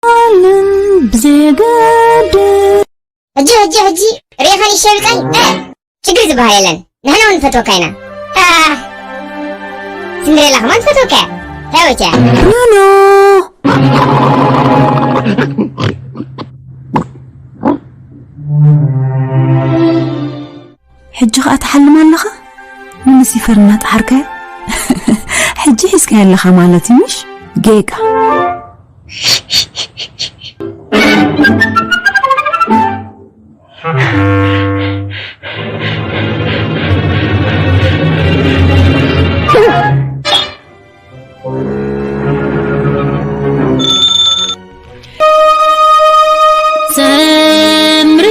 ዓለም ብዘገድስ ሕጂ ሕጂ ሕጂ ርኢኻኒ ሸብቀይ እ፣ ችግር ዝበሃል የለን። ንሕና እውን ንፈትወካ ኢና። እ፣ ሲንድሬላ ከማን ትፈትወካ እያ። ሕያወት እያ። ኖ ኖ። ሕጂ ኸኣ ትሓልም ኣለኻ? ንሉሲፈር እናጠሓርካዮ? ሕጂ ሒዝካዮ ኣለኻ ማለት እዩ፣ ምሽ? ጌጋ። ሰምሪ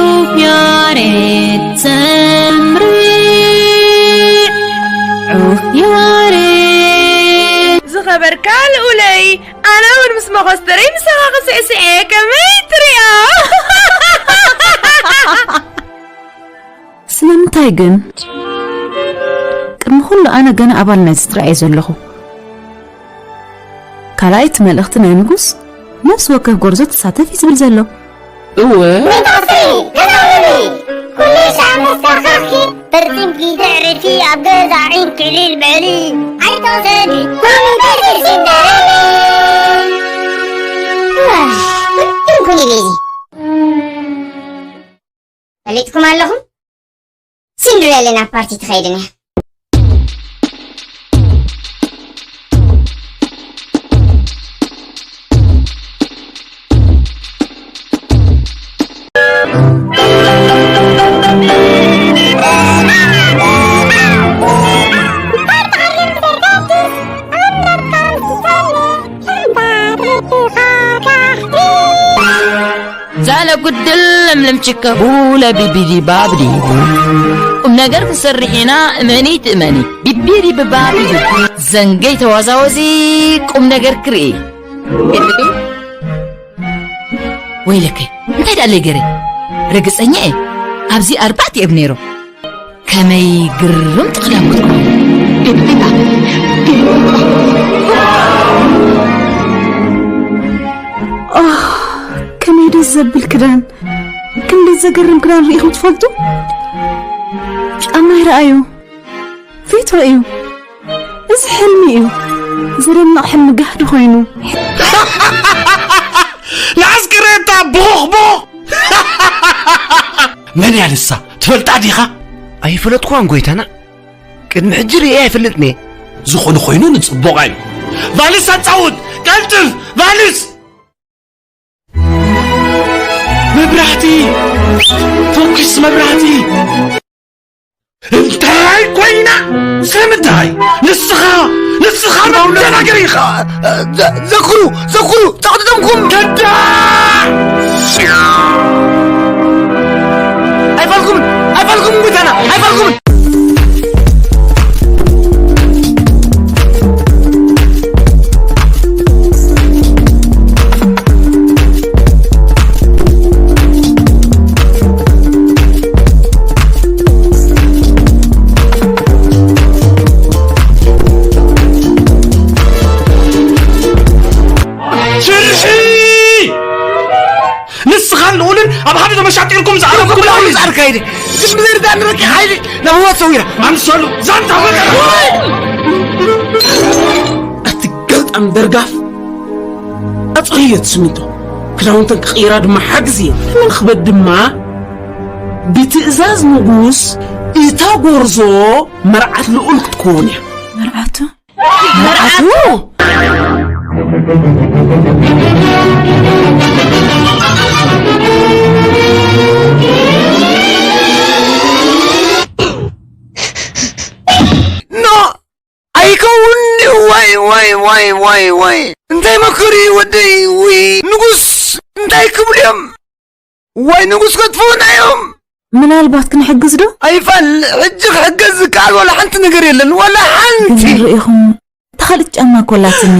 ዑፍ ያሬድ፣ ሰምሪ ዑፍ ያሬድ። ዝኸበርካ ልኡለይ፣ ኣነ እውን ምስ መኸስተረይ ምሳኻ ክስዕስዕ እየ። ከመይ ትሪኦ? ስለምንታይ ግን? ቅድሚ ኩሉ ኣነ ገና ኣባል ናይዚ ስድራ እየ ዘለኹ። ካልኣይቲ መልእኽቲ ናይ ንጉስ፣ ነፍሲ ወከፍ ጎርዞ ተሳተፍ እዩ ዝብል ዘሎ። እወ። ተዛረቢ! ኩሉ ሻዕ መሳኻኺ፣ ፈርፂምኪ ዘዕርፊ፣ ኣብ ገዛ ዒንኪ ዕልል በሊ። ኣይትቕሰኒ፣ ኮሚቴ ሲንደረላ። ዋይ፣ ግድን ኩኒ ቤዚ። ፈሊጥኩም ኣለኹም? ሲንድሬላ ናብ ፓርቲ ትኸይድን እያ። ዛለ ጉድል ለምለም ችከ ቡለ ቢቢዲ ባብዲ። ቁም ነገር ክንሰርሕ ኢና፣ እመኒ ትእመኒ። ቢቢዲ ብባብዲ። ዘንገይ ተዋዛወዚ ቁም ነገር ክርኢ። ወይለከይ፣ እንታይ ደኣ ለይ ገረ? ርግጸኛ እየ፣ ኣብዚ ኣርባዕተ እዮም ነይሮም። ከመይ ግርም ተኽላቦት ኮይኑ። ኦህ፣ ከመይ ደስ ዘብል ክዳን! ክንደይ ዘገርም ክዳን ርኢኹም ትፈልጡ? ጫማ ይረኣዩ፣ ፊት ርእዩ። እዚ ሕልሚ እዩ። ዘደንቕ ሕልሚ ጋህዲ ኮይኑ። ንዓስከረታ ቦኽ ቦኽ። መን እያ ንሳ? ትፈልጣ ዲኻ? ኣይፈለጥኩዋን ጎይታና። ቅድሚ ሕጂ ርእየ ኣይፈልጥን እየ። ዝኾነ ኮይኑ ንጽቡቕ እዩ። ቫሊስ ኣጻውት! ቀልጥፍ! ቫሊስ! መብራህቲ! ፎኪስ መብራህቲ! እንታይ ኮይና? ስለምንታይ? ንስኻ፣ ንስኻ መደናገሪ ኢኻ! ዘ-፣ ዘክሩ፣ ዘክሩ! ጸቕጢ ደምኩም! ከዳ! ኣይፋልኩምን! ኣይፋልኩምን ጎይታና! ኣይፋልኩምን! ስርሒ! ንስኻን ልኡልን ኣብ ሓደ ተመሻጢርኩም ዝኣለምኩም ኩላዊ ለውጢ። ጻር ካይደ። ዝም ብዘይ ርዳእ ንረቂቕ ሓይሊ ናብ ህወሓት ሰዊራ። ኣምሰሉ ዛንታ ወገን። ኣቲ ገልጣም ደርጋፍ። ኣጽርዮ እቲ ስሚንቶ። ክዳውንተን ክቕይራ ድማ ሓግዝየን። ንመኽበድ ድማ ብትእዛዝ ንጉስ እታ ጎርዞ መርዓት ልኡል ክትከውን እያ። መርዓቱ? መርዓቱ? ኖ! ኣይከውን ድዩ? ዋይ፣ ዋይ፣ ዋይ፣ ዋይ፣ ዋይ። እንታይ መከሩ እዩ ወደይ? ውይ፣ ንጉስ እንታይ ክብሉ እዮም? ዋይ፣ ንጉስ ከጥፍኡና እዮም። ምናልባት ክንሕግዝ ዶ? ኣይፋል፣ ሕጂ ክሕገዝ ዝከኣል ዋላ ሓንቲ ነገር የለን፣ ዋላ ሓንቲ። ግን ርኢኹም፣ እታ ካልእቲ ጫማ እኮ ኣላትኒ።